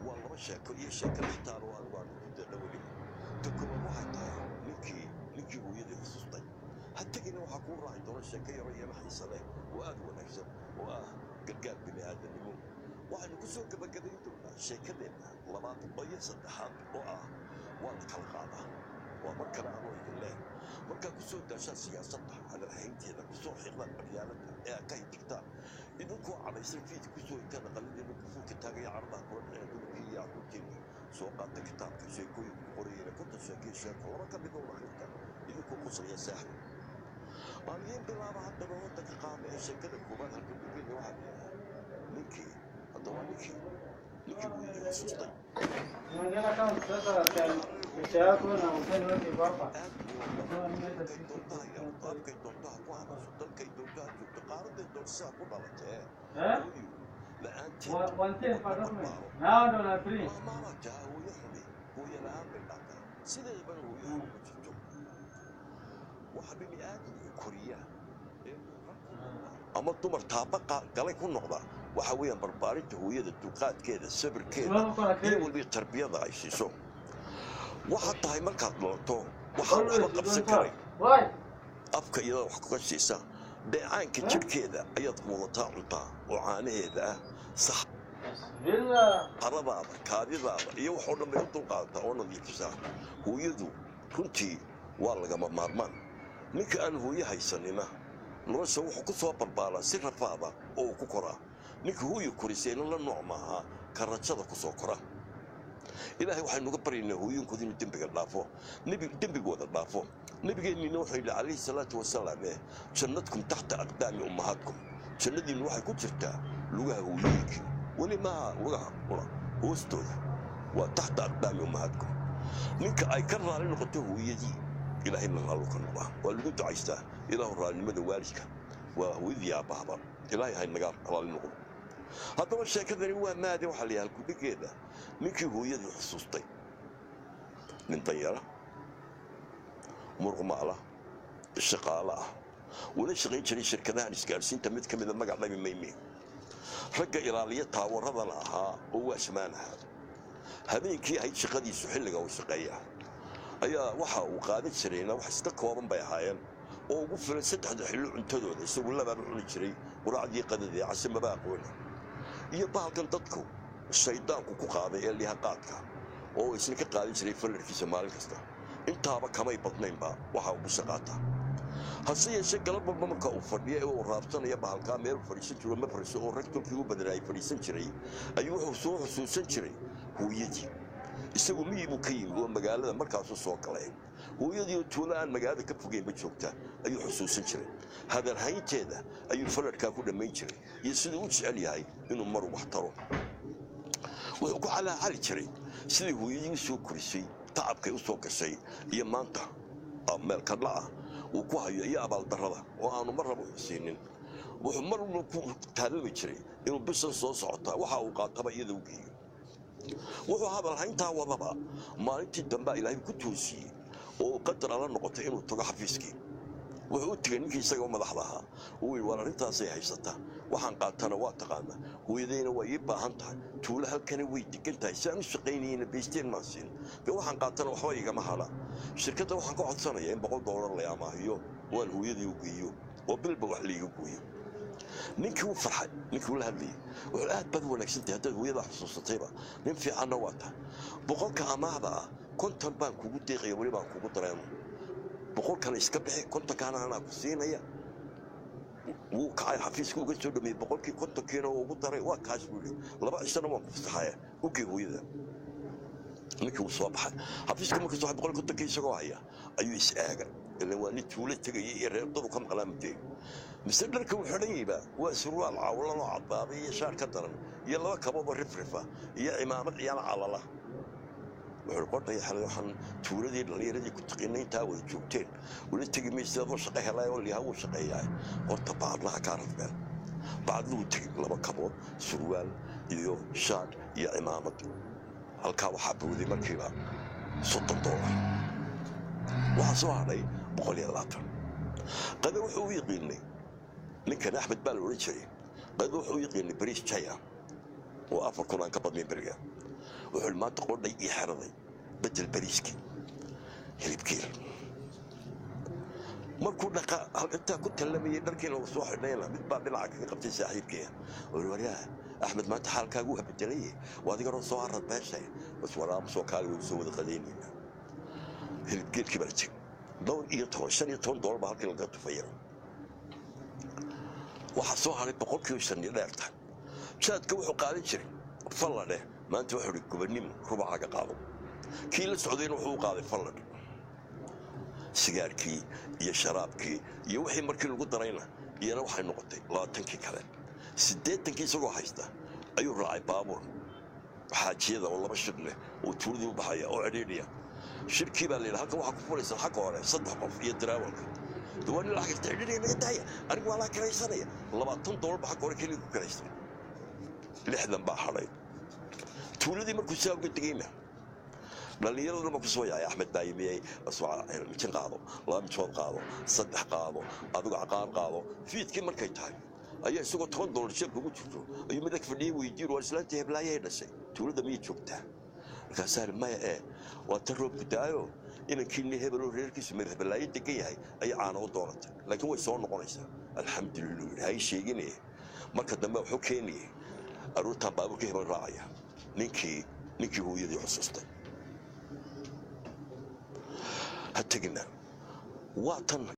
Waa laba sheeko iyo sheeko lixtaan oo anigu aan ku deeqa weliba. Ta koowaad waxay tahay ninkii hooyadii xusuustay. Ha tegina, waxaa kuu raaci doona sheeko yaro iyana xiisa leh oo aad u wanaagsan oo ah gargaar bini aadanimo. Waxaynu ku soo gabagabayn doonaa sheekadeenna labaad oo iyo saddexaad oo ah waa la kala qaadaa. Waa mar kale anoo idin leh, markaa ku soo daashaan siyaasadda hadalhaynteeda, kusoo xiiqdaan qabyaaladda ee aad ka hijigtaan, idinkoo cadhaysan fiidka kusoo intaan aqaladiina kufuulka taagaya, caradaha kula dhaceen dumarkii iyo carruurtiina, soo qaata kitaabka sheekooyinku ku qorayeen 50 sheekii, sheeko laba ka mid oo akhrinta idinkoo qoslaya saaxib. Aan idiin bilaaba haddaba waddanka qaada ee sheekada koowaad. Halka dhigeyna waxaa la yidhahaa ninkii, haddaba ninkii hooyadii xusuustay. Aad dalkay doontaha yarto, afkay doontaha ku hadasho, dalkay doontaha joogto, qaaraday doonto sidaa ku dhalatee, hooyo la-aanteed ma barbaaro. Maamaamataa hooyo xumi hooyo la-aan bay dhacdaa. Sideedabana hooyo xumi ma jirto. Waxa bini aadamka koriya ee uu rag ku noqda ama dumar taaba galay ku noqda waxa weeyaan barbaarinta hooyada, dulqaadkeeda, sabirkeeda iyo weliba tarbiyada ay siiso. Waxaad tahay markaad dhalato waxaan waxba qabsan karay, afka iyadoo wax kaga siisa, dheecaanka jidhkeeda ayaad wadataa, cuntaa oo caanaheeda ah, saxaradaada, kaadidaada iyo waxoo dhan bay u dulqaadataa oo nadiifisaa. Hooyadu runtii waa lagama maarmaan. Ninka aan hooyo haysanina nolosha wuxuu ku soo barbaaraa si rafaada oo uu ku koraa. Ninka hooyo korisayna la nooc maaha ka rajada ku soo kora. Ilaahay waxaynu uga baryaynaa hooyinkooda inuu dembiga dhaafo, dembigooda dhaafo. Nabigeennina wuxuu yidhi calayhi salaatu wasalaam, jannadkum taxta aqdaami ummahaadkum, jannadiinnu waxay ku jirtaa lugaha hooyooyinkii. Weli maaha lugaha qura hoostooda, waa taxta aqdaami ummahaadkum. Ninka ay ka raali noqoto hooyadii, ilaahayna raallu ka noqdaa. Waa lagu ducaystaa ilaahu raalnimada waalidka, waa hooyadii aabbahaba, ilaahay hay naga raali noqdo. Haddaba sheekadani waa maade, waxaa la yahay kudhigeeda ninkii hooyadii xusuustay. Nin danyara, muruqmaala, shaqaale ah, wala shaqayn jiray shirkadahan isgaadhsiinta mid ka mida, magac dhabi mayme, ragga ilaaliya taawaradana ahaa oo waashmaan ahaa. Habeenkii ahayd shaqadiisu xilliga uu shaqeeya ayaa waxa uu qaadan jirayna wax iska kooban bay ahaayeen oo ugu filan saddexda xillo cuntadooda. Isagu labaaba cuni jiray, quraacdii, qadadii, case maba aqoona, iyo bahalkan dadku shaydaanku ku qaaday ee liha qaadka oo isna ka qaadan jiray fallarkiisa maalin kasta. Intaaba kamay badnaynba waxa uu bisha qaataa. Hase yeeshee galab walba marka uu fadhiyo ee uu raabsanaya bahalkaa, meel fadhiisan jiro ma fadhiiso oo rag tolkii u badanaa ay fadhiisan jiray, ayuu wuxuu soo xusuusan jiray hooyadii. Isagu miyi buu ka yimi oo magaalada markaasuu soo galay. Hooyadii oo tuulo aan magaalada ka fogeynba joogta ayuu xusuusan jiray. Hadalhaynteeda ayuu faladhkaa ku dhammayn jiray iyo siduu u jecel yahay inuu maru wax taro. Wuxuu ku calaacali jiray sidii hooyadii u soo korisay, tacabkay u soo gashay iyo maanta meel ka dhaca uu ku hayo iyo abaaldarrada oo aanu mar raba xusiinin. Wuxuu mar walba ku taalami jiray inuu bishan soo socota waxa uu qaataba iyada u geeyo. Wuxuu hadalhayntaa wadaba, maalintii dambea ilaahay ku toosiyey oo qadar ala noqotay inuu tago xafiiskii. Wuxuu u tegay ninkii isaga madaxda ahaa. Uu yidhi, waar arrintaasay haysata, waxaan qaatana waa taqaanaa, hooyadayna waa ii baahan tahay, tuulo halkana way degan tahay, si aan u shaqaynayeyna baysteen maan siin dee, waxaan qaatana waxba igama hadha. Shirkadda waxaan ka codsanayaa in $100 la amaahiyo oo aan hooyadii u geeyo oo bilba wax laiga gooyo. Ninkii wuu farxay. Ninkii ula hadlayay wuxuu, aad baad u wanaagsan tahay haddaad hooyadaa xusuusatayba, nin fiicanna waa tahay. 100-ka amaahda ah 50 baan kugu deeqaya, weli baan kugu dareemo, 100-kana iska bixi, 50-kaana anaa ku siinaya. Wuu kacay, xafiiska uga soo dhameeyey 100-kii, 50-kiina uu ugu daray. Waa kaas buu yidhi, 2 cishana waan ku fasaxaya, ugee hooyada. Ninkii wuu soo baxay xafiiska. Markuu soo 150-kii isagoo haya ayuu is eegay, ilan waa nin tuulo tegaya iyo reer dadu ka maqlaa mudee. Mise dharka uu xidhan yahayba waa surwaal cawlan oo caddaaday iyo shaar ka daran iyo laba kaboodoo rifrifa iyo cimaamad ciyaal calala. Wuxuu qodhaya xalay, waxaan tuuladii dhallinyaradii ku taqiinay intaa wada joogteen weli tegi maysid adoo shaqo helay oo liha wuu shaqeeyaa. Horta bacadlaha kaa rafmeel, bacadluhu tegi, laba kabood, surwaal iyo shaadh iyo cimaamad. Halkaa waxaa bowday markiiba $30. Waxaa soo hadhay 120. Qada wuxuu u yaqiinay ninkan, Axmed baa la odhan jiray, qada wuxuu u yaqiinay bariis jaya oo 4,000 aan ka badnayn beriga. Wuxuu maanta qodhay iyo xeraday bedel bariiskii hilibkiil. Markuu dhaqa intaa ku tallamayay dharkiina uu soo xidhnayna, mid baa dhinaca kaga qabtay saaxiibkii oo waryaa Axmed, maanta xaalkaagu waa bedelaye, waa adiga roo soo harad beeshay bas waraama soo kaali, waynu soo wada qadaynaynaa. Hilibgeelkii baa la tegay, dhowr iyo toban, $15 baa halkii laga tufaya. Waxaa soo haray 5% iyo dheerta. Jaadka wuxuu qaadan jiray falladhe, maanta wuxuu ihi gobonimo rubacaaga qaado. Kii la socdayna wuxuu u qaaday falladhe. Sigaarkii iyo sharaabkii iyo wixii markii lagu darayna iyana waxay noqotay 20kii kale. 80kii isagoo haysta ayuu raacay baabuur xaajiyada oo 2 shir leh oo tuuladii u baxaya oo cidhiidhiya. Shirkii baa la yidhi halkan waxaa ku fulaysan xagga hore 3 qof iyo daraawalka. Waa nin lacag kasta cidhiidhiga naga daaya, anigu waa laa kiraysanaya. $20 ba xagga hore keliya ku kiraystay, 60 baa hadhay. Tuuladii markuu saa uga degayna dhallinyaraduna ma kusoo yaacay. Axmed baa yimiyey, mijin qaado, 2 mijood qaado, 3 qaado, adigu caqaar qaado. Fiidkii markay tahay ayaa isagoo $10 jeebka ugu jirto ayuu mid ag fadhiyey weydiin, waa islaantii heblaayay dhashay, tuulada miyay joogtaa? Markaasaa maya, ee waa ta roobku daayo, inankiinni hebeloo reerkiisu hebelaayo degan yahay ayay caano u doonatay, laakiin way soo noqonaysaa. Alxamdulillah yidhi, hay sheeginaye. Marka dambe wuxuu keenayay aruurtaan baabuurka hebel raacaya. Ninkii hooyadii xusuustay ha tegina waa tan.